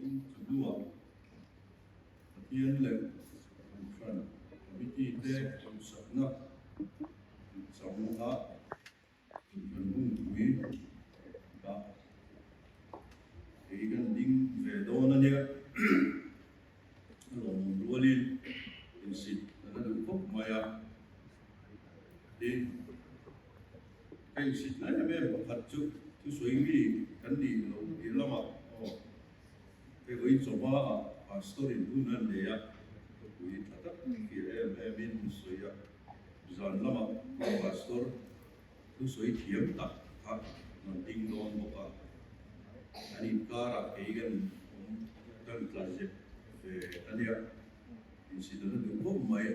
Vawiin chawhnuah Pathian leh Kohhran Committee te duhsakna changah Kohhran hungpui ah kei kan ding ve dawn a nia. A lawmawm rualin insit a la duh khawp mai a. Tin, ka insit na em em pakhat chu thusawi mi kan nih loh piah lamah aw hei vawiin chawhma ah pastor in hun a nei a, thupui tha tak fiah em em in sawi a, zan lamah pastor thusawi thiam tak kha rawn ding dawn bawk a, an inkarah kei kan awm kan tla zep ve a nia, insit a la duh khawp mai.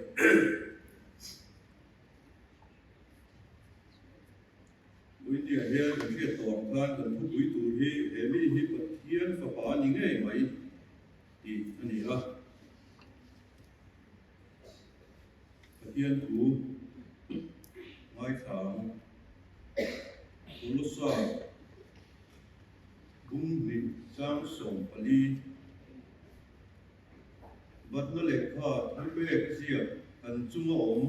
India hian kan hriat tawh ang khan kan thupui tur hi he mi hi Pathian fapa a ni ngei mai tih a ni a. Pathian thu ngaithla ang Kolosa Bunghnih Chang 14. Vatna lehkha thupek ziak kan chunga awm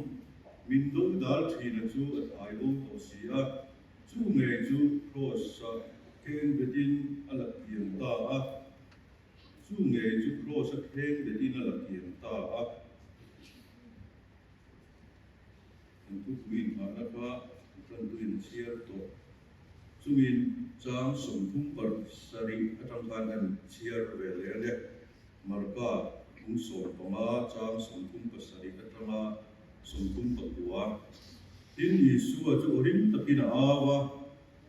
min do dal thina chu a thai bo tawh si a, chu ngei chu Kraws-a kheng betin a la kiang ta a, chu ngei chu Kraws-a kheng betin a la kiang ta a. Kan thupui inngahna kha tantuin a chhiar tawh. Chungin chang 37 atang khan kan chhiar ve leh a nia. Marka bung 15 chang 37 atanga 39. Tin, Isua chu aw ring takin a au a,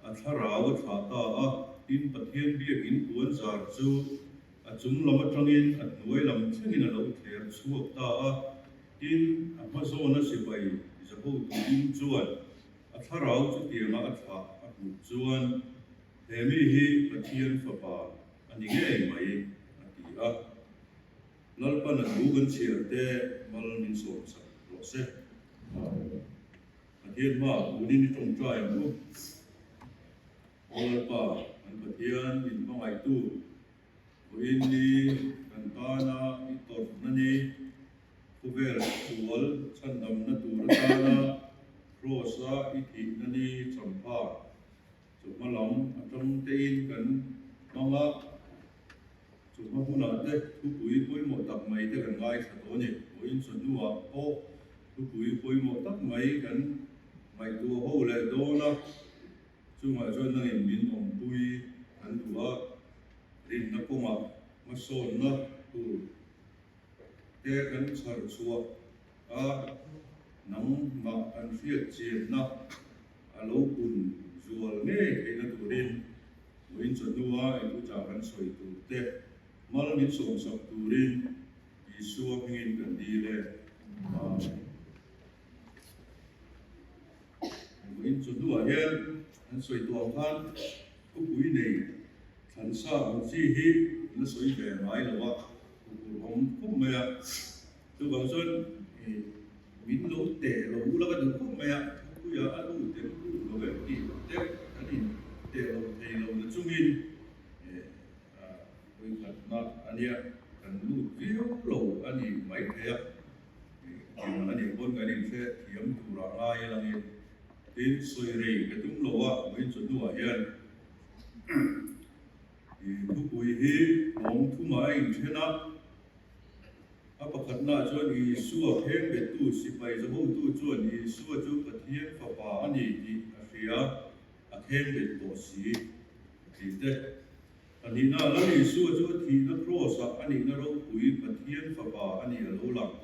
a thlarau a thlah ta a. Tin, Pathian biakin puan zar chu a chung lam atangin a hnuai lam thlengin a lo thler chhuak ta a. Tin, a hma zawna sipai zahotu ding chuan a thlarau chutianga a thlah a hmuh chuan, He mi hi Pathian fapa a ni ngei mai, a ti a. Lalpan a thu kan chhiar te mal min sawm sak rawh se. Amen. Pathian hmaah kunin i tawngtai ang u. Aw Lalpa, kan Pathian min hmangaihtu, Vawiin ni kan tana i tawrhna ni, khawvel sual chhandamna tur atana Kraws-a i thihna ni champha chawhma lam atang tein kan hmang a, chawhma hunah te thupui pawimawh tak mai te kan ngaithla tawh a ni. Vawiin chawhnuah pawh thupui pawimawh tak mai kan ngaihtuah ho leh dawn a. Chungah chuan nangin min awmpui kan duh a, rinna kawngah hmasawnna tur te kan chhar chhuah a, nangmah kan hriat chianna a lo pun zual ngei theihna turin vawiin chawhnua engpuchah kan sawi tur te mal min sawmsak turin Isua hmingin kan dil e. Amen. Vawiin chu hnuah hian an sawi tawh ang khan thupui nei thlan sa ang chi hi an la sawi ve ngai lo a, huphurh awm khawp mai a. Chuvang chuan min lo teh lo ula ka duh khawp mai a, thupuia a lut em lut lo em tih te kan in teh lo thei lo na chungin vawikhatna a nia, kan lut viau lo a ni maithei a. Tiang a nih pawn kan inhre thiam turah ngai a langin tin sawi rei ka tum lo a, vawiin chu hnuah hian i thupui hi hnawng thumah a inthen a, a pakhatnaah chuan Isua kheng bettu sipai zahotu chuan Isua chu Pathian fapa a ni tih a hria, a kheng bet tawh si tih te. Pahnihna, Lal Isua chu a thihna kraws-ah a nihna ropui Pathian Fapa a ni a lo lang.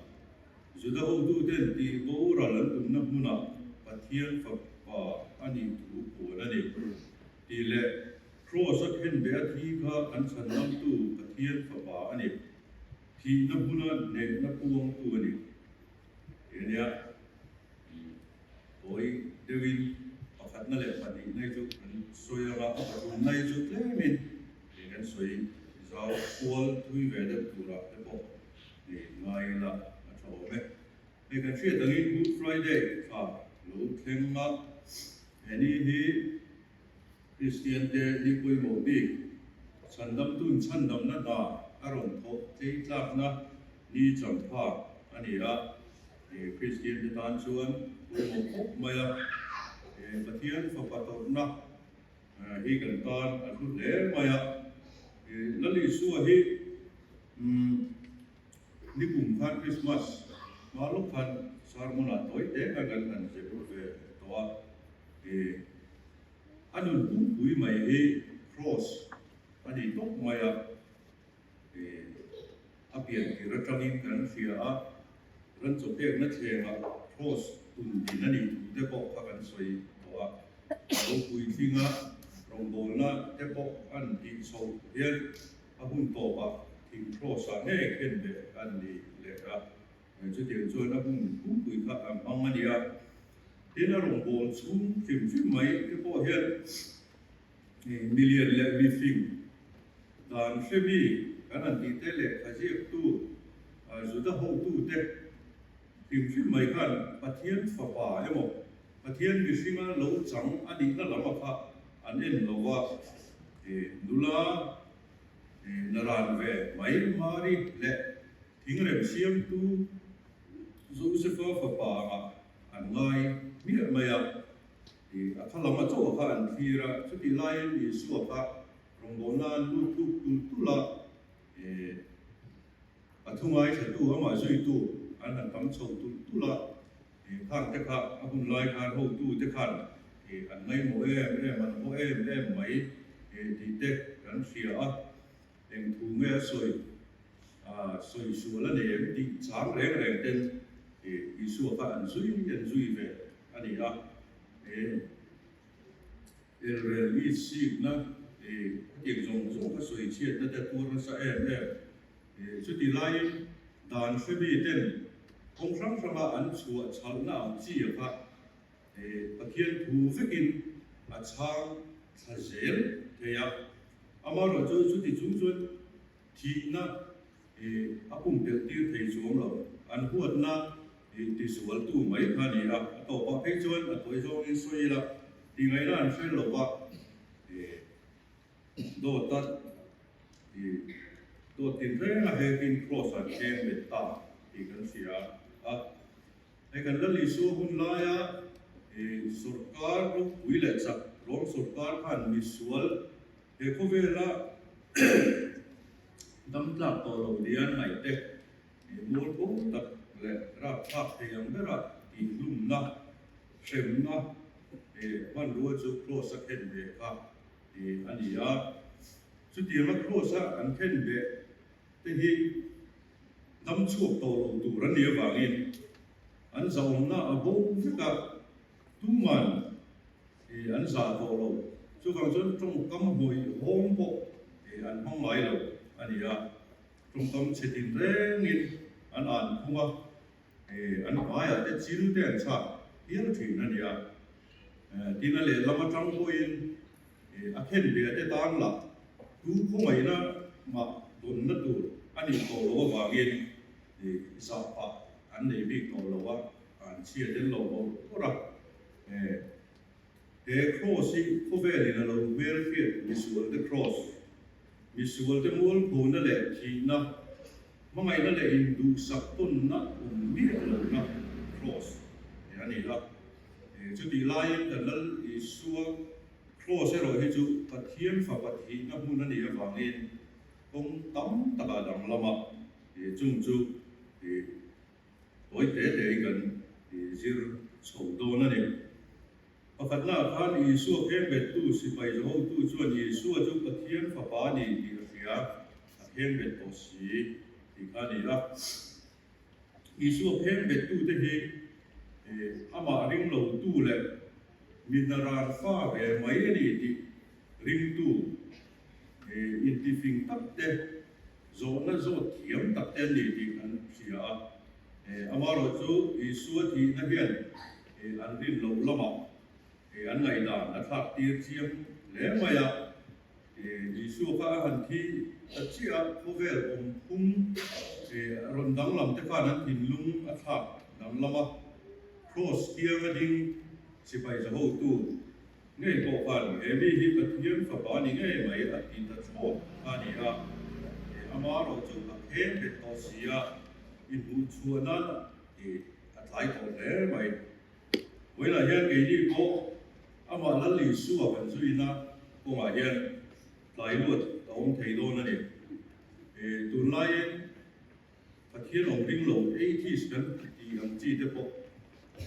Juda hotuten tih boral an tumna hmunah Pathian Fapa a nih thu puan a ni. Tih leh kraws-a khenbeh a thi kha kan chhanlamtu Pathian Fapa a ni. Thihna hmuna hnehna puangtu a ni. Ti a nia. Tawi deuhin pakhatna leh pahnihna hi chu kan sawi anga a pathumna hi chu tlemin ih kan sawi zau kual thui ve deuh turah te pawh ih ngai ila a tha awm e. Hei kan hriat angin Good Friday thla lo thleng a, he ni hi Kristian te ni pawimawh bik. Chhandamtu'n chhandamna hna a rawn thawh tlei tlakna ni champha a ni a, Kristiante tan chuan pawimawh khawp mai a, Pathian fapa tawrhna hi kan tan a hlu hle mai a. Lal Isua hi nikum khan Krismas hma lawk khan sermon ah tawi te khan kan han zir ve tawh a. A nun pumpui mai hi Kraws a ni tawp mai a, a pian tir atangin kan hria a, ran chawpekna thlengah Kraws tun din a nih thu te pawh kha kan sawi tawh a, ropui tlinga rawngbawlna te pawh an tih chhoh hian a hun tawpah thing Kraws ah ngei khen leh an ni leh a. Chutiang chuan a hun pumpui kha a hmang a ni a, tin a rawngbâwl chhung hrim hrim mai te pawh hian milian leh mifing dan hre mi kan han tih te leh thlaziaktu Juda hotute hrim hrim mai khan Pathian fapa emaw Pathian mihringa lo chang a nihna lama kha an en lo va, nula naran ve mai Mari leh Thingrem siamtu Josefa fapa angah an ngai hmiah mai a, a kha lam a chauh kha an thlir a, chutih laiin Isua kha rawngbawlna an lut tluk tulh tulh a, a thu ngaithlatu amah zuitu an han tam chho tulh tulh a, khang te kha a hun lai khan hotu te khan an ngaihmawh em em, an haw em em mai tih te kan hria a. Eng thu nge a sawi? A sawi sual a nei em tih chang reng reng ten Isua kha an zui an zui ve a ni a. He elrel mi sikna khatiang zawng zawng kha sawi chhiatna te a tuar nasa em em. Chuti laiin dan hre mi ten kawng hrang hranga an chhuah chhalhna ang chi a kha Pathian thu vekin a chhang thla zel thei a. Amaherawhchu chuti chung chuan thihna a pumpelh tir thei chuang lo. An huatna tizualtu mai kha a ni a, a tawpah phei chuan a tawi zawngin sawi ila tingaihna an hre lo va, dawta dawt tinreng a hekin kraws an tlem bet ta tih kan hria a. Hei kan Lal Isua hun laia sawrkar ropui leh chak Rom sawrkar khan misual he khawvela dam tlak tawh lo nia ngaih te mualpho tak leh rapthlak thei ang bera tihhlumna, hremna hmanrua chu kraws a khen ve kha a ni a. Chutianga kraws a an khen ve te hi dam chhuak tawh lo tur a nih avangin an zahawmna a bo vek a, tuman an zah tawh lo. Chuvang chuan tawngkam hawihhawm pawh an hmang ngai lo a ni a, tawngkam chhe tin rengin an an phung a, an hmaiah te chil te an chhak hial thin a ni a. Tin a lehlam atang pawhin A khen ve te tan lah tu khawngaihna mah dawnna tur a nih tawh loh avangin zah pah an nei bik tawh lo a, an chhia tel lo bawrh bawrh a. He kraws hi khawvelin a lo hmelhriat misualte kraws, misualte mualphona leh thihna, hmangaihna leh induhsak tawnna awm miah lohna kraws a ni a. Chutih laiin kan Lal Isua Kraws erawh hi chu Pathian fapa thihna hmun a nih avangin kawng tam takah danglam a, chung chu tawi te tein kan zir chho dawn a ni. Pakhatnaah khan Isua khengbettu sipai zahotu chuan Isua chu Pathian fapa a ni tih a hria, a khengbet tawh si tih kha a ni a. Isua phengbettute hi amah ringlotu leh mi hnaran fa ve mai a ni tih ringtu intifing tak te, zawhna zawt thiam tak te an ni tih kan hria a. Amaherawhchu Isua thihna hian an rin loh lamah an ngaihdan a thlak tir chiang hle mai a. Isua kha a han thi ta chiah a, khawvel awm phung rawn danglam te khan an thinlung a thlak danglam a, Kraws kianga ding sipai zahotu Ngei pawh khan he mi hi Pathian fapa ni ngei mai a ti ta chhuak a ni a, ama erawh chu a kheng bet tawh si a, inhmuh chhuah nan a tlai tawh hle mai. Vawilah hian keini pawh amah Lal Isua kan zuina kawngah hian tlai luat a awm thei dawn a ni. Tunlaiin Pathian awm ring lo atheist kan tih ang chi te pawh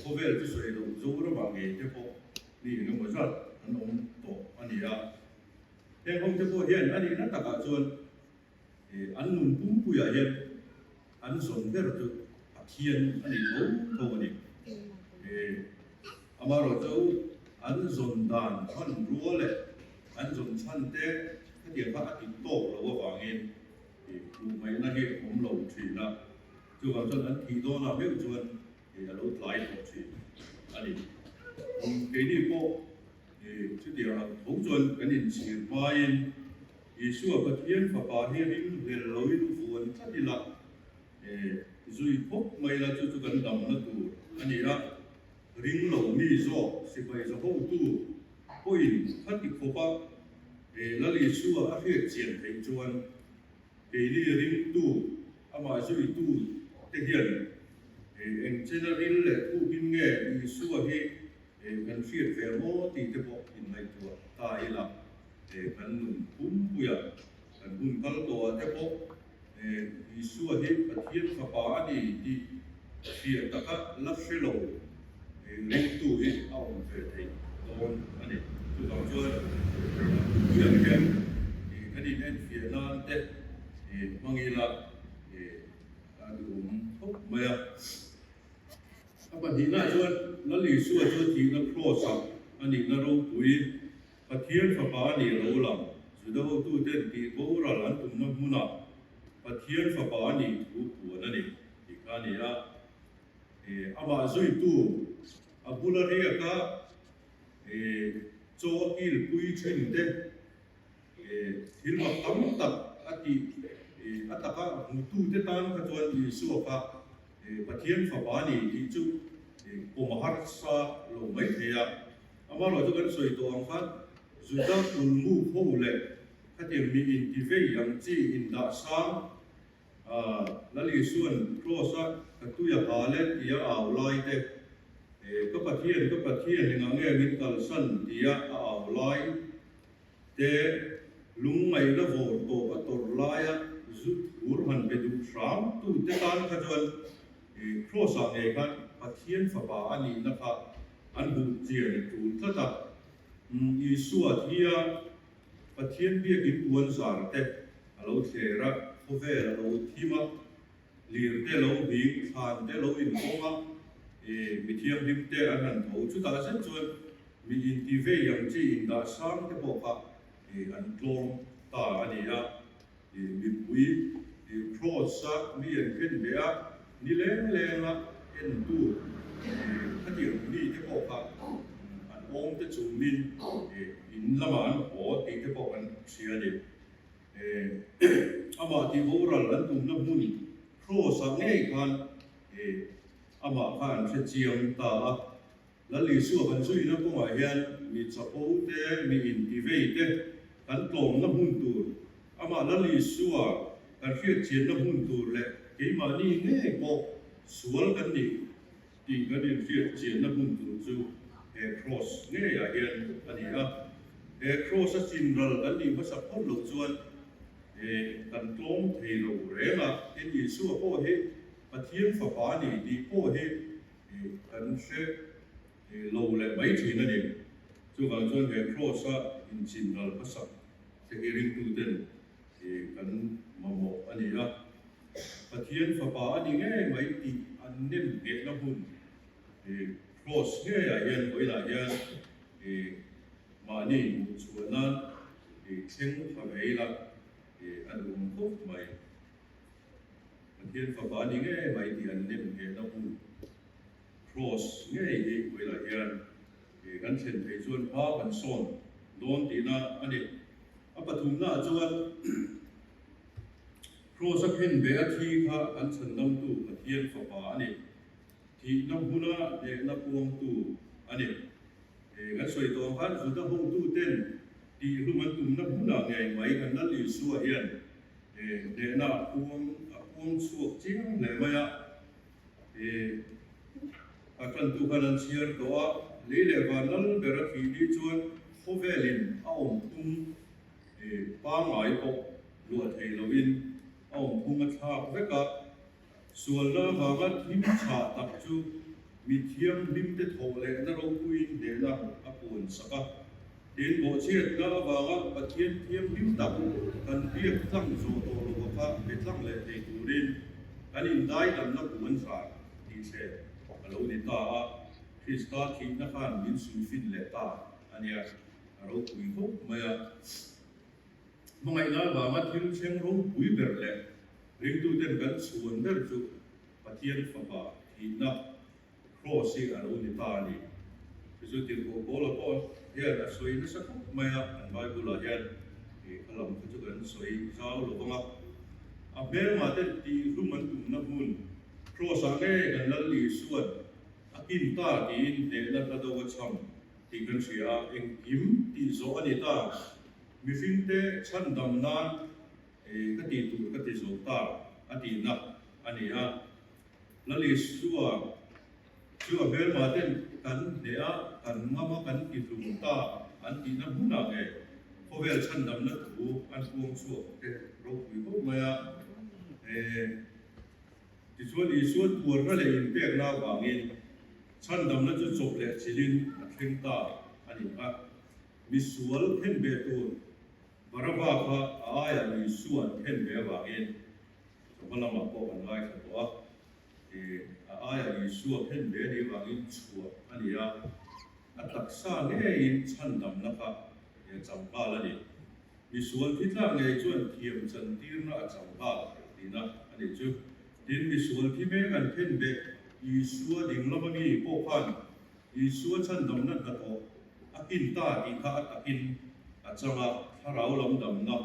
khawvel chu sawi loh Zoramah ngei te pawh mi eng emaw zat an awm tawh a ni a. Heng ho te pawh hian a nihna takah chuan an nun pumpuiah hian an zawn ber chu Pathian a ni tho tho a ni. Amaherawhchu an zawn dan hmanrua leh an zawn chhan te khatiang kha a dik tawk lo avangin Hmuhhmaihna hi awm lo thin a, chuvang chuan an thih dawnah meuh chuan a lo tlai tawh thin a ni. Keini pawh chutiang ang tho chuan kan inchhir hmain Isua Pathian Fapa hi ringhlel loin vuan tlat ila, zui phawt mai ila chu chu kan damna tur a ni a. Ring lo mi zawk sipai za hotu pawhin khati khawpa Lal Isua a hriat chian theih chuan keini ringtu amah zuitu te hian eng chena ril leh thukin nge Isua hi kan hriat ve maw tih te pawh inngaihtuah ta ila kan nun pumpuia kan hun kal tawhah te pawh Isua hi Pathian Fapa a ni tih hriat taka la hre lo ringtu hi a awm ve theih dawn a ni. Chuvang chuan Pathian hian kan inenfiah nan te hmang ila a duhawm khawp mai a. A pahnihnaah chuan Lal Isua chu thihna kraws-ah a nihna ropui Pathian Fapa a nih lo lang, Juda hotuten tih boral an tumna hmunah Pathian Fapa a nih thu puan a ni tih kha a ni a. Amah zuitu a bula riaka chaw a kilpui thin te, thil mak tam tak a tih a taka hmutute tan kha chuan Isua kha Pathian Fapa a ni tih chu pawm a harsa lo mai thei a. Amaherawhchu kan sawi tawh ang khan Juda kulmuk ho leh khatiang mi intivei ang chi indah sang Lal Isua'n Kraws-a ka tui a hal e tia a au lai te, Ka Pathian, ka Pathian engah nge min kalsan tia a au lai te, lungngaihna vawr tawp a tawrh laia zu thur han be duh hram tute tan kha chuan Kraws-ah ngei khan Pathian Fapa a nihna kha An hmuh chian tul tlat a. Isua thia Pathian biakin puan zar te a lo thler a, khawvel a lo thim a, lir te lo hing, thlan te lo inhawng a, mi thianghlim te an han tho. Chutah zet chuan mi intivei ang chi indah sang te pawh kha an tlawm ta a ni a. Mipui Kraws-a mi an khen ve a, ni leng lenga entu khatiang mite pawh kha an awm te chungin in lamah an haw tih te pawh kan hria a ni. Amah tih boral an tumna hmun Kraws-ah ngei khan amah kha an hre chiang ta a. Lal Isua kan zuina kawngah hian mi chapo te, mi intivei te kan tlawmna hmun tur, amah Lal Isua kan hriatchianna hmun tur leh keimahni ngei pawh sual kan nih tih kan inhriatchianna hmun tur chu he Kraws ngeiah hian a ni a. He Kraws a chinral kan nih hmasa phawt loh chuan kan tlawm thei lo reng a, tin Isua pawh hi Pathian Fapa a ni tih pawh hi Kan hre lo leh mai thin a ni. Chuvang chuan he Kraws-a inchin ral hmasak te hi ringtuten kan mamawh a ni a. Pathian Fapa a ni ngei mai tih an nem nghehna hun Kraws ngeiah hian vawiinah hian mahni hmuhchhuah nan thleng pha ve ila a duhawm khawp mai. Pathian fapa ni ngei mai tih an nem nghehna hun Kraws ngei hi vawilah hian kan thlen theih chuan hma kan sawn dawn tihna a ni. A pathumnaah chuan Kraws a khen ve a thi kha kan chhandamtu Pathian fapa a ni. Thihna hmuna hnehna puangtu a ni. Kan sawi tawh ang khan Juda hotuten tihhlum an tumna hmunah ngei mai kan Lal Isua hian hnehna a puang a puang chhuak chiang hle mai a. A tantu khan an chhiar tawh a, lei leh van lal ber a thih ni chuan khawvelin a awm phung pangngai pawh luah thei loin a awm phung a thlak vek a. Sualna avanga thim chhah tak chu mi thianghlimte thawh lehna ropuiin hnehna a puan sak a. Tin, bawhchhiatna avanga Pathian thianghlim tak kan biak tlang zawh tawh lo kha be tlang leh thei turin kan indaidamna puan zar tih thleh a lo ni ta a, Krista thihna khan min suifin leh ta a nia, a ropui khawp mai a. Hmangaihna avanga thil thleng ropui ber leh ringtuten kan chhuan ber chu Pathian Fapa thihna Kraws hi a lo ni ta a ni. Chu chu Tirhkoh Paula pawh hian a sawi nasa khawp mai a, kan Bible-ah hian ih kha lam kha chu kan sawi zau lo vang a. A hmelmah ten tihhlum an tumna hmun Kraws-ah nge kan Lal Isua'n a kin ta tiin hnehna hla do a chham tih kan hria a, engkim tih zawh a ni ta. Mihringte chhandam nan ka tih tur ka ti zo ta a tihna a ni a. Lal Isua chu a hmelma ten kan hneh a, kan ngam a, kan ti hlum ta an tihna hmunah nge khawvel chhandamna thu an puang chhuak te ropui khawp mai a. Tichuan Isua tuarna leh inpekna avangin chhandamna chu chawp leh chilhin a thleng ta a ni a. Misual then ve tur Baraba kha a aiah Isua an then ve avangin chawhma lamah pawh kan ngaithla tawh a, a aiah Isua then ve anih avangin chhuah a ni a, a taksa ngeiin chhandamna kha chang nghal a ni. Misual thi tlak ngei chuan thiam chantirna a chang nghal tihna a nih chu. Tin, misual thi mek an then ve Isua ding lama mi pawh khan Isua chhandamna hnathawh a kin ta tih kha a takin a chang a, thlarau lam damna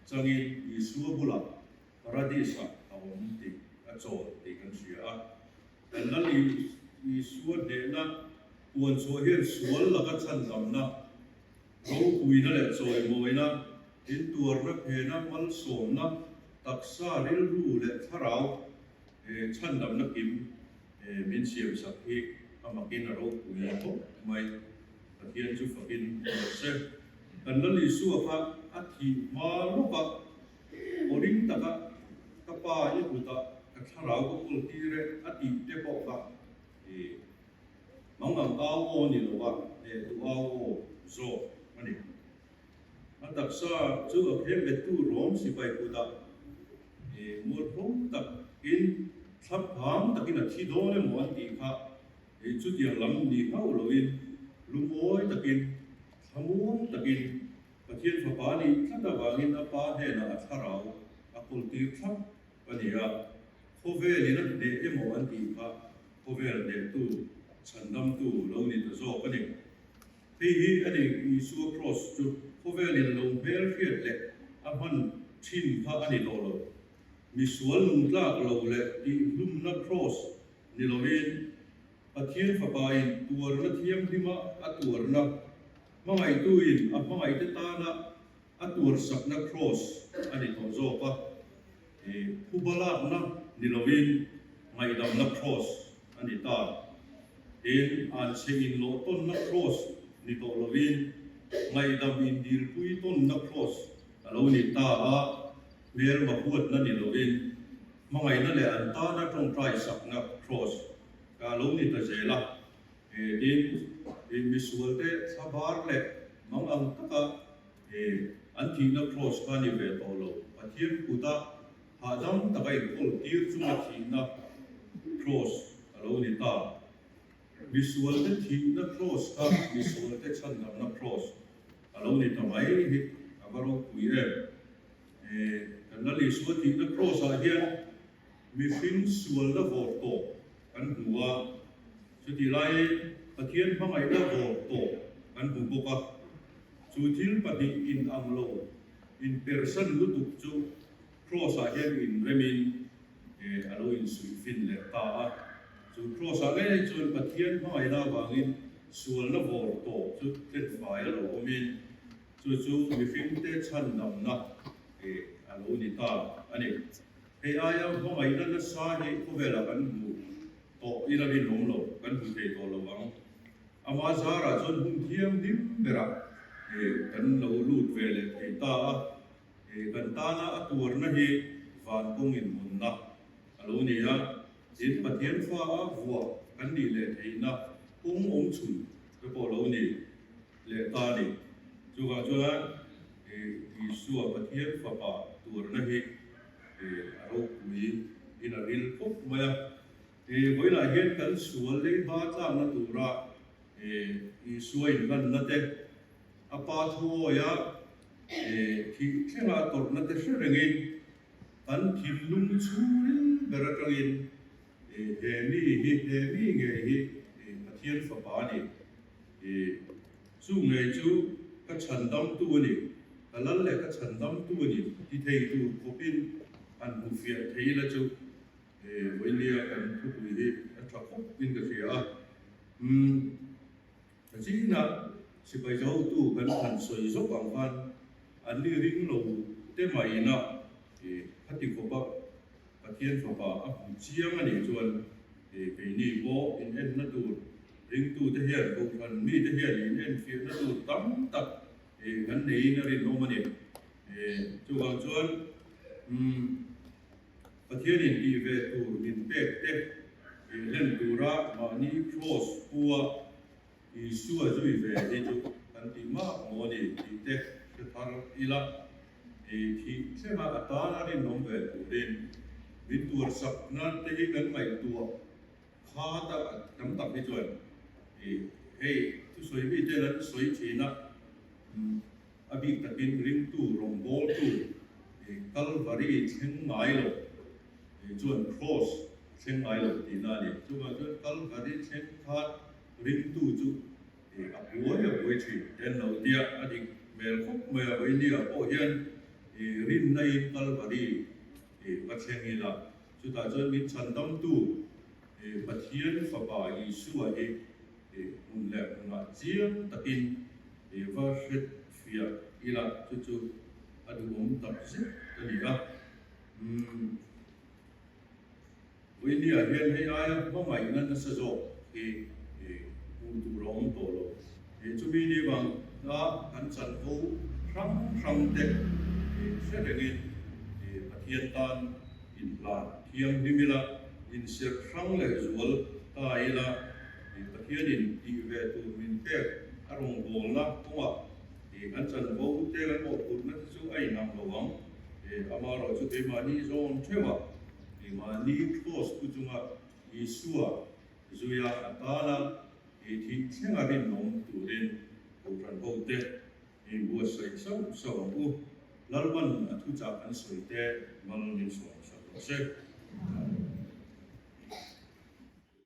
changin Isua bulah Paradis-ah a awm tih a chawl tih kan hria a. Kan Lal Isua hnehna puan chhuah hian sual laka chhandamna, ropuina leh chawimawina, intuarna phena malsawmna, taksa, rilru leh thlarau chhandamna kim Min siam sak hi a makin a ropui khawp mai. Pathian chu fakin a rawh se. Kan Lal Isua kha a thih hma lawk a, aw ring taka ka pa i kutah ka thlarau ka kawl tir e a tih te pawh kha i mangang au aw ni lo a, hnehtu au aw zawk a ni. A taksa chu a khem bettu rawm sipai kutah mualpho takin thlaphang takin a thi dawn emaw an tih kha chutiang lam ni hauh loin lungawi takin thlamuang takin Pathian Fapa nih tlat avangin a Pa hnenah a thlarau a kawltir thlap a ni a, khawvelin a hneh emaw an tih kha khawvel hnehtu chhandamtu lo ni ta zawk a ni. Hei hi a ni Isua Kraws chu khawvelin lo hmel hriat leh a hman thin kha a ni tawh lo. Misual nungtlak lo leh tihhlumna Kraws ni lovin Pathian Fapain tuarna thianghlima a tuarna, hmangaihtuin a hmangaihte tana a tuarsakna Kraws a ni tawh zawk a. Phuba lakna ni lovin ngaihdamna Kraws a ni ta. Tin, an chhe inlawh tawnna Kraws ni tawh lovin ngaihdam indilpui tawnna Kraws a lo ni ta a, hmelma huatna ni lovin hmangaihna leh an tana tawngtai sakna Kraws a lo ni ta zel a. Tin, misualte thlabar leh mangang taka An thihna Kraws kha ni ve tawh lo. Pathian kuta hahdam taka inkawl tir chunga thihna Kraws a lo ni ta. Misualte thihna Kraws kha misualte chhandamna Kraws a lo ni ta mai hi a va ropui em. Kan Lal Isua thihna Kraws-ah hian mihring sualna vawr tawp kan hmu a, chutih laiin Pathian hmangaihna vawr tawp kan hmu bawk a. Chu thil pahnih inang lo, inpersan lutuk chu Kraws-ah hian inremin a lo insuihfin leh ta a. Chu Kraws-ah ngei chuan Pathian hmangaihna avangin sualna vawr tawp chu tlenfai a lo awmin chu chu mihringte chhandamna a lo ni ta a ni. Hei aia hmangaihna nasa hi khawvelah kan hmu tawh ila rinawm lo, kan hmu thei tawh lo ang. Ama zarah chuan hun thianghlim berah kan lo lut ve leh thei ta a, kan tana a tuarna hi van kawng inhawnna a lo ni a, tin Pathian fa a vuah kan nih leh theihna kawng awm chhun te pawh a lo ni leh ta a ni. Chuvang chuan Isua Pathian Fapa tuarna hi a ropui in a ril khawp mai a. Vawilah hian kan sual leiba tlakna tura Isua inhlanna te, a Pa thuawia thih thlenga a tawrhna te hre rengin kan thinlung chhungril ber atangin he mi hi, he mi ngei hi Pathian Fapa a ni. Chu ngei chu ka chhandamtu a ni, ka lal leh ka chhandamtu a ni ti thei tur khawpin han hmuhfiah thei ila chu Vawinia kan thupui hi a tha khawp in ka hria a. Umm, ka chinah sipai zotu kan han sawi zawk ang khan an ni ring lo te maina khati khawpa Pathian fapa a hmu chiang a nih chuan keini pawh in enna tur ringtute hian kohhran mite hian in enfiahna tur tam tak kan neiin a rinawm a ni. Chuvang chuan umm. Pathianin tih ve tur min pek te hlen tura mahni cross pua Isua zui ve hi chu kan tih mak maw ni tih te hre thar ila, thih thlenga a tana rinawm ve turin min tuarsakna te hi kan ngaihtuah khat a, tam tak hi chuan hei thusawi miten an sawi thin a. A bik takin ringtu rawngbawltu Kalvari thleng ngai lo chuan Cross thleng ngai lo tihna a ni. Chuvang chuan Kalvari thleng khan ringtu chu a buai a buai thin. Ten lo tia a dik hmel khawp mai a, Vawinia pawh hian rinna in Kalvari va thleng ila, chutah chuan min chhandamtu Pathian Fapa Isua hi hmun leh hmunah chiang takin va hret fiah ila chu chu a duhawm tak zet a ni a. Umm Vawinia hian hei aia hmangaihna nasa zawk hi hmuh tur a awm tawh lo. Chumi ni vanga kan chanvo hrang hrang te hre rengin Pathian tan inhlan thianghlim ila, inserh hrang leh zual ta ila, Pathianin tih ve tur min pek a rawngbawlna kawngah kan chanvo te kan mawhphurhna te chu a inang lo ang. Amaherawh chu keimahni zawn theuhah keimahni cross pu chunga Isua zuia a tana thih thlenga rinawm turin Kohhran hote inbuatsaih sauh sauh ang u. Lalpan a thuchah kan sawi te mal min sawm sak rawh se. Amen.